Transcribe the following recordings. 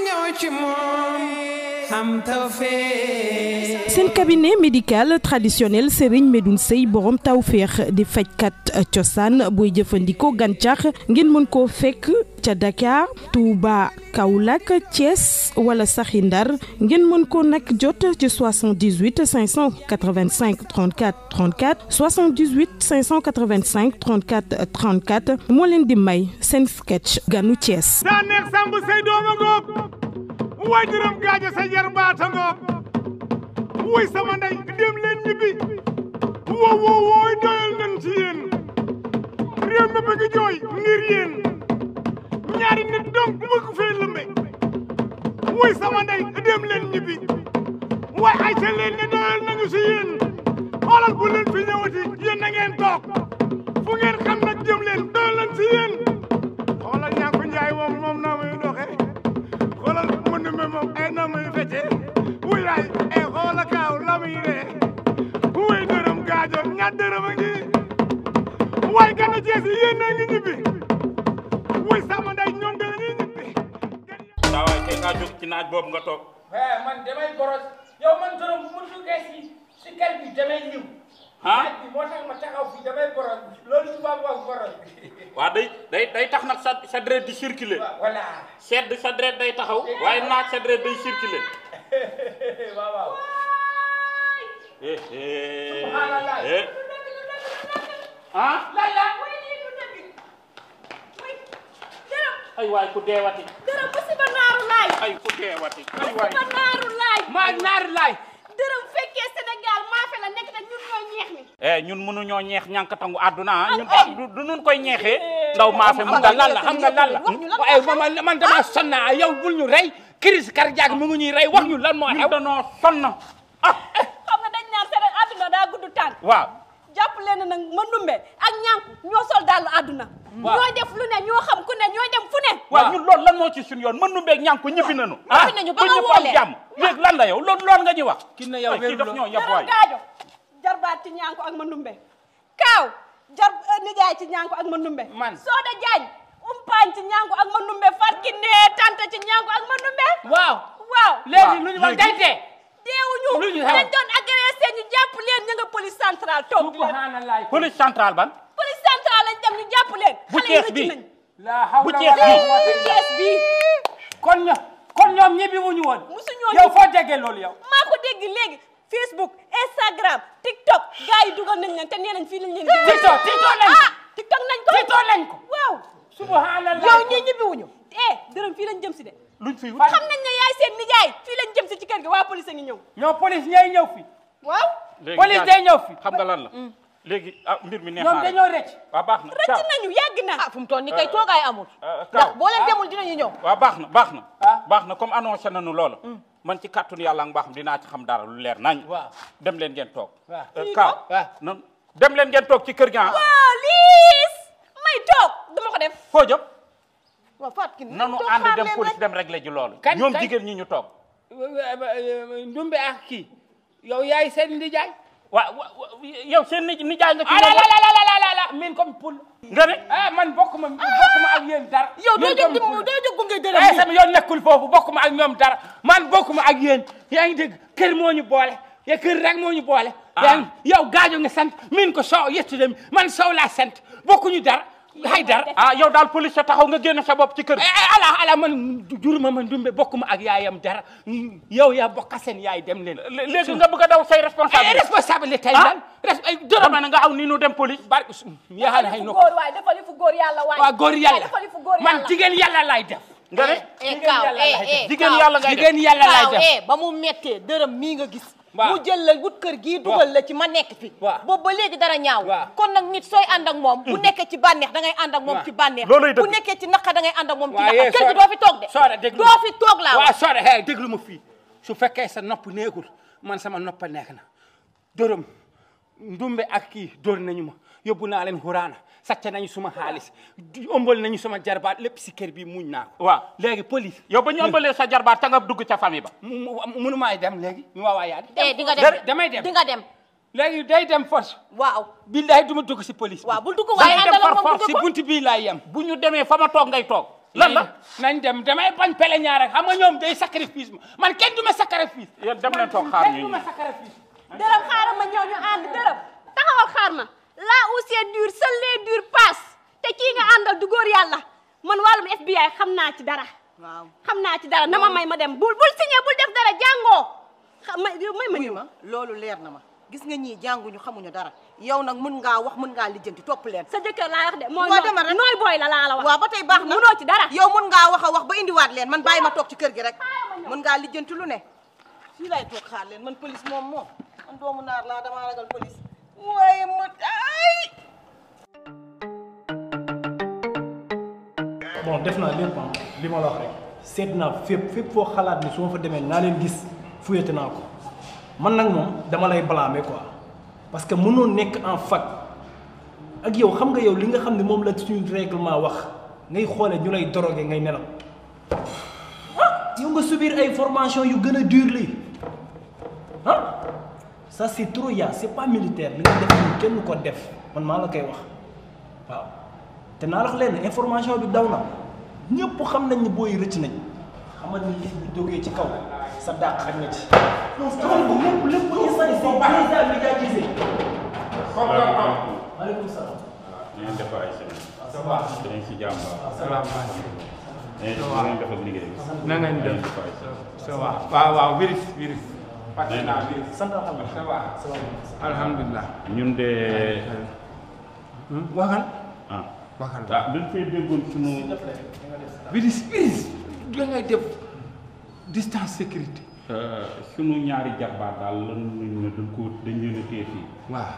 ñëw ci moom am tawfeex. seen cabinet médical traditionnel Serigne Medoune Seye borom tawfeex di fajkat cosaan booy jëfandikoo gàncax ngeen mën koo fekk ca Dakar Touba Kaolack Thiès wala saxi Ndar ngeen mën ko nag jot ci 78 585 34 34 78 585 34 34 moo leen di may seen sketch ganu Thiès. saa neex Samb say dooma ngoog waajuram gaajo sa jar baata ngoog wuy sama ndey dem leen ñibbi wooy doyal nañ ci yéen réew mi bëgg jooy ngir yéen ñaari nit donc bëgg fee lëmbe wuy sama ndey dem leen ñibbi waay ay ca leen ne doyal nañu ci yéen xoolal bu leen fi ñëwati yéen na ngeen toog fu ngeen xam nag jëm leen doyal nañ ci yéen xoolal ñaa ko njaay moom naa muy doxe xoolal mën na moom ay naa muy fecce wuy ay ay xoola kaaw la muy ree wuy dërëm gaajo ñaar dërëm a ngi waay gana Cees yi yéen a ngi ñibbi wuy sama nday ñoom dañuy ñibbi saa waay kay nga jóg ci naaj boobu nga toog man damay boros yow man dërëm bu mu duggee si kër bi damay liw naaj bi moo tax ma taxaw fii damay boros loolu tubaab wax boros waaw day tax nag sa deret di circuler voilà sedd sa deret day taxaw waaye naaj sa deret day circuler waaw lala ay waay ku deewati dërëm musiba naaru laay ay ku deewati ay waay musiba naaru laay maa naaru laay dërëm fekkee Sénégal maafe la nekk nag ñun ñooy ñeex mi ñun mënuñoo ñeex ñànkatangu àdduna ñun du nun koy ñeexee ndaw maafe mu dal xam nga lan la waaye man dama sonn yow bul ñu rey crise cardiaque mu ngi ñuy rey wax ñu lan moo xew danoo sonn xam nga dañ naan seen àdduna daa gudd tànk waaw jàpp leen nag ma ndumbe ak ñànku ñoo sol daalu àdduna ñooy def lu ne ñoo xam ku ne ñooy dem fu ne waaw ñun loolu lan moo ci suñu yoon mën nu mbeeg ñànku ñibbi nañu ñibbi nañu ba nga ñëpp am jàmm léegi lan la yow loolu nga ñuy wax ki ne yow kii daf ñoo yab dara waay gaajo jarbaat ci ñànku ak ma ndumbe kaaw nijaay ci ñànku ak ma ndumbe man sooda jaañ umpaañ ci ñànku ak ma ndumbe farki nee tante ci ñànku ak ma ndumbe waaw léegi lu ñu wax day dee deewuñu lu ñu xew dañ doon agressé ñu jàpp leen ñu nga police centrale toog subhanallah police centrale ban police centrale lañ dem ñu jàpp leen bu Cees bi la hawla bu Cees bi kon ñoom ñibbi wuñu woon musuñoo yow foo déggee loolu yow maa ko dégg léegi Facebook Instagram TikTok gars yi dugal nañ leen te nee nañ fii lañ leen TikTok nañ ko waaw subhanallah yow ñii ñibbi wuñu dërëm fii lañ jëm si de luñ fi xam nañ ne yaay seen nijaay fii lañ jëm si ci kër gi waa police a ngi ñëw ñoo police ñooy ñëw fi waaw police day ñëw fi xam nga lan la léegi mbir mi neex ñoom dañoo rëcc waaw baax na rëcc nañu yàgg na fu mu toll ni kay toogaay amul Kaaw boo leen demul dinañu ñëw waaw baax na comme annoncé nañu loola man ci kàttanu yàlla nga baaxam dinaa ci xam dara lu leer nañ waaw dem leen ngeen toog waaw Kaaw non dem leen ngeen toog ci kër gi waaw liis may toog duma ko def foo jëm waaw Fatou Kiné nanu ànd dem police dem régler ji loolu ñoom jigéen ñi ñu toog ndumbe ak kii yow yaay seen nijaay waaw yow seen nijaay nga ci la min comme poul nga ne man bokkuma ak yéen dara yow doo jóg gunge dërëm sama yoon nekkul foofu bokkuma ak ñoom dara man bokkuma ak yéen yaa ngi dégg kër moo ñu boole ya kër rek moo ñu boole yow gaajo nga sant min ko Sow yettu dem man Sow laa sant bokkuñu dara hay dara yow daal police sa taxaw nga génn sa bopp ci kër ala man juruma man dumbe bokkuma ak yaayam dara yow yaa bokka seen yaay dem leen léegi nga bëgg a daw say responsabilité lan dama nga aw ni nu dem police bari yaa hay no góor waay defal fu góor yàlla waay waaw góor yàlla defal fu góor man jigéen yàlla laay def nga ne Kaaw jigéen yàlla ngay def jigéen yàlla laay def ba mu mettee dërëm mii nga gis waaw mu jël la wut kër gii dugal la ci ma nekk fi boobu ba léegi dara ñaaw kon nag nit sooy ànd ak moom bu nekkee ci bànneex da ngay ànd ak moom ci bànneex bu nekkee ci naqa da ngay ànd ak moom ci naqa kër gi doo fi toog de doo fi toog laa waaw soore déglu ma fii su fekkee sa nopp neexul man sama noppa neex na dërëm ndumbe ak kii dóor nañu ma yóbbu naa leen xuraana sàcc nañu suma xaalis ëmbal nañu sama jarbaat lépp si kër bi muñ naa ko waaw léegi police yow ba ñu ëmbalee sa jarbaat ta nga dugg ca famille ba munu maay dem léegi ñu waawaa yaa di nga dem damay dem di nga dem léegi day dem force waaw billahi duma dugg si police waaw bul dugg waaye àndal ak moom force si buntu bii laay yem bu ñu demee fa ma toog ngay toog lan la nañ dem damay bañ pele ñaar rek xam nga ñoom day sacrifice man kenn du ma sacrifice. yéen dem leen toog xaar ñu dërëm xaaral ma ñëw ñu ànd dërëm taxawal xaar ma là où c'est dur seul les durs passent te kii nga àndal du góor yàlla man wàllum FBI xam naa ci dara. waaw xam naa ci dara na ma may ma dem bul signé bul def dara jàngoo may ma ñëw. loolu leer na ma gis nga ñii jànguñu xamuñu dara yow nag mën ngaa wax mën ngaa lijjanti topp leen. sa jëkkër laa wax de mooy nooy booy la laa la wax. waaw ba tey baax na mënoo ci dara. yow mën ngaa wax a wax ba indiwaat leen man bàyyi ma toog ci kër gi rek mën ngaa lijjanti lu ne fii lay toog xaar leen man police moom man doomu naar laa damaa ragal police waaye ma ay. bon def naa lépp li ma la wax rek seet naa fépp foo xalaat ni su ma fa demee naa leen gis fuyete naa ko man nag moom dama lay blâmer quoi parce que mënoo nekk en fac ak yow xam nga yow li nga xam ne moom la suñu règlement wax ngay xoole ñu lay drogué ngay nelaw yow nga subir ay formation yu gën a dur lii ça c'est trop yaa c'est pas militaire li nga def nii kenn ko def man maa la koy wax waaw te naa la wax leen information bi daw na ñëpp xam nañ ne booy rëcc nañ xamal ni lii bu jógee ci kaw sa dàq xaj na ci. lépp instant c'est déjà médiatisé. maaleykum salaam. ñu ngi def ay semaine. ça va. dinañ si jàmm. asalaamaaleykum. na ngeen def ak liggéey. na ngeen def ça va waaw virus. fàtte naa virus. sant alhamdulilah ça va. alhamdulilah. ñun de. waxal. waxal dañ fay déggoon sunu. virus da ngay def distance sécurité. sunu ñaari jarbaat daal lan lañ ne dañ leen a téye fii. waaw.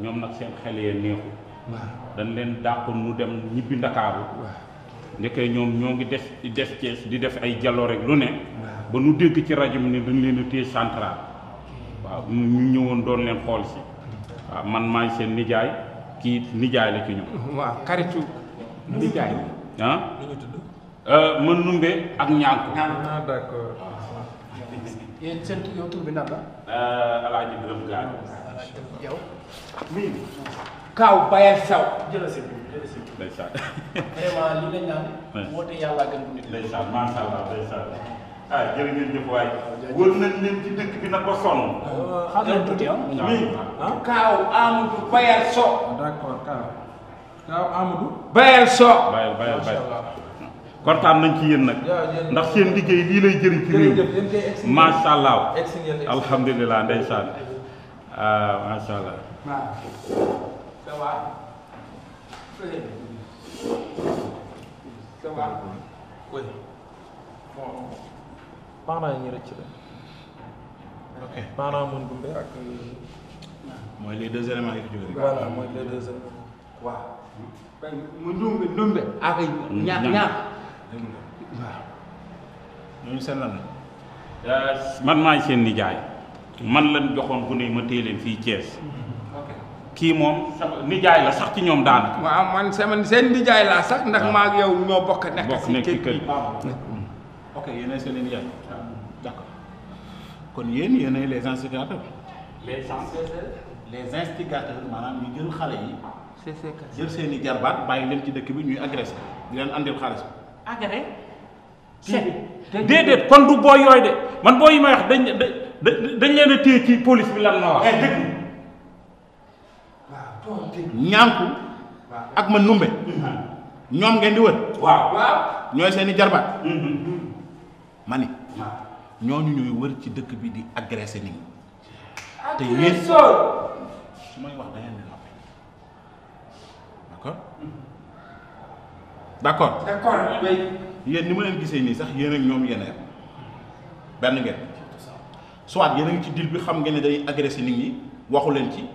ñoom nag seen xel yee neexul. waaw dañ leen dàqoon nu dem ñibbi Ndakaaru. waaw. ndeke ñoom ñoo ngi des Thiès di def ay jaloo rek lu ne. ba nu dégg ci rajo mi ne dañ leen a téye central. waaw ñu ñëwoon doon leen xool si. waaw man maay seen nijaay kii nijaay la ci ñoom. waaw xaritu nijaay. ah. man numbe ak ñànku. ah d'accord. yéen seen yow tur bi nan la. Alaaji Birame Gaye. yow. mii. Kaaw Bayel Saw. jërëjëf. ndeysaan. vraiment li lañ naan. woote yàlla gën bu nit. ndeysaan macha allah ndeysaan. ah jërë ngeen jëf waay. wër nañ leen ci dëkk bi nag ba sonn. xam nañ tuuti mii. Kaaw Amadou Bayel Sow. d'accord Kaaw Amadou. Bayel Sow. bayal kontaan nañ ci yéen nag. ndax seen liggéey lii lay jëriñ ci réew. macha allah. alhamdulilah ndeysaan. macha allah. ça va. ça va. oui. bon. parents yi ñu rëcc la. ok parents mun dumbe ak. mooy les deux éléments yi fi jógee. voilà mooy les deux éléments. waaw. mu ndumbe ak ñaar. waaw. ñooñu seen lan la. man maay seen nijaay. man lañ joxoon bu ne ma téye leen fii Thiès. kii moom sama nijaay la sax ci ñoom daanaka. waaw man seen nijaay laa sax ndax maa ak yow ñoo bokk nekk bokk nekk ci kër gi. ok yéenay seen nijaay. d'accord kon yéenay les instigateurs. les instigateurs maanaam ñu jël xale yi. jël seen i jarbaat bàyyi leen ci dëkk bi ñuy agressé di leen andil xaalis. agressé. déedéet kon du booy yooyu de man booy yi may wax dañ leen a téye ci police bi lan ma wax. ñànku ak ma numbe ñoom ngeen di wër. waaw ñooy seen i jarbaat. ma ni ñooñu ñooy wër ci dëkk bi di agressé nit ñi. te yéen su may wax da ngeen di noppi d'accord. yéen ni ma leen gisee nii sax yéen ak ñoom yéen a benn ngeen soit yéen a ngi ci deal bi xam ngeen ne day agressé nit ñi waxu leen ci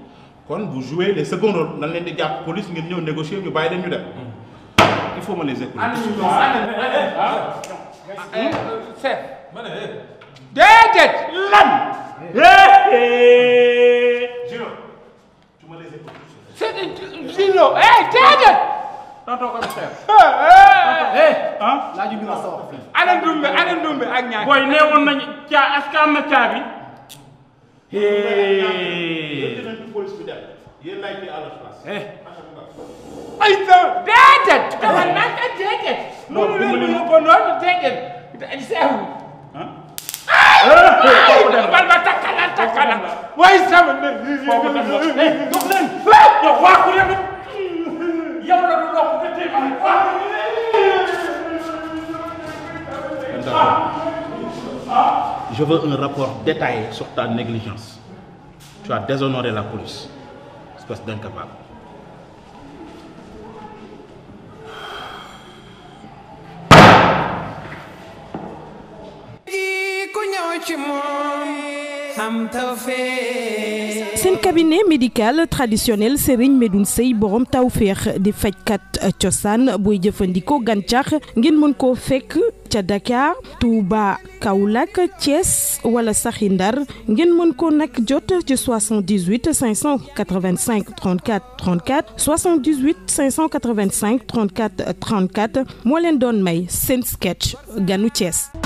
kon vous jouez les seconds rôles nan leen di jàpp police ngeen ñëw négocier ñu bàyyi leen ñu dem il faut ma les écouter. chef. déedéet lan. Gino tu me les écoutes. c'est Gino déedéet. tonton commissaire. laaju bi ma sa wax fii. ana ndumbe ak ñaar. booy neewoon nañu est-ce que am na caabi. yéen lay téye à leur place. ay sa déedéet. dafa naan ka déedéet. loolu la ñu yóbbu noonu déedéet. seewu. bal ba takkala. waaye sama ne. foofu dem la dox leen. yow waaxu leen. yow la du dox nga téye Je veux un rapport détaillé sur ta négligence. Tu as déshonoré la police. Espèce d'incapable. seen cabinet médical traditionnel Serigne Medoune Seye borom tawféex di fajkat cosaan booy jëfandikoo gàncax ngeen mën koo fekk ca Dakar Touba Kaolack Thiès wala saxi Ndar ngeen mën ko nag jot ci 78 585 34 34 78 585 34 34 moo leen doon may seen sketch ganu Thiès.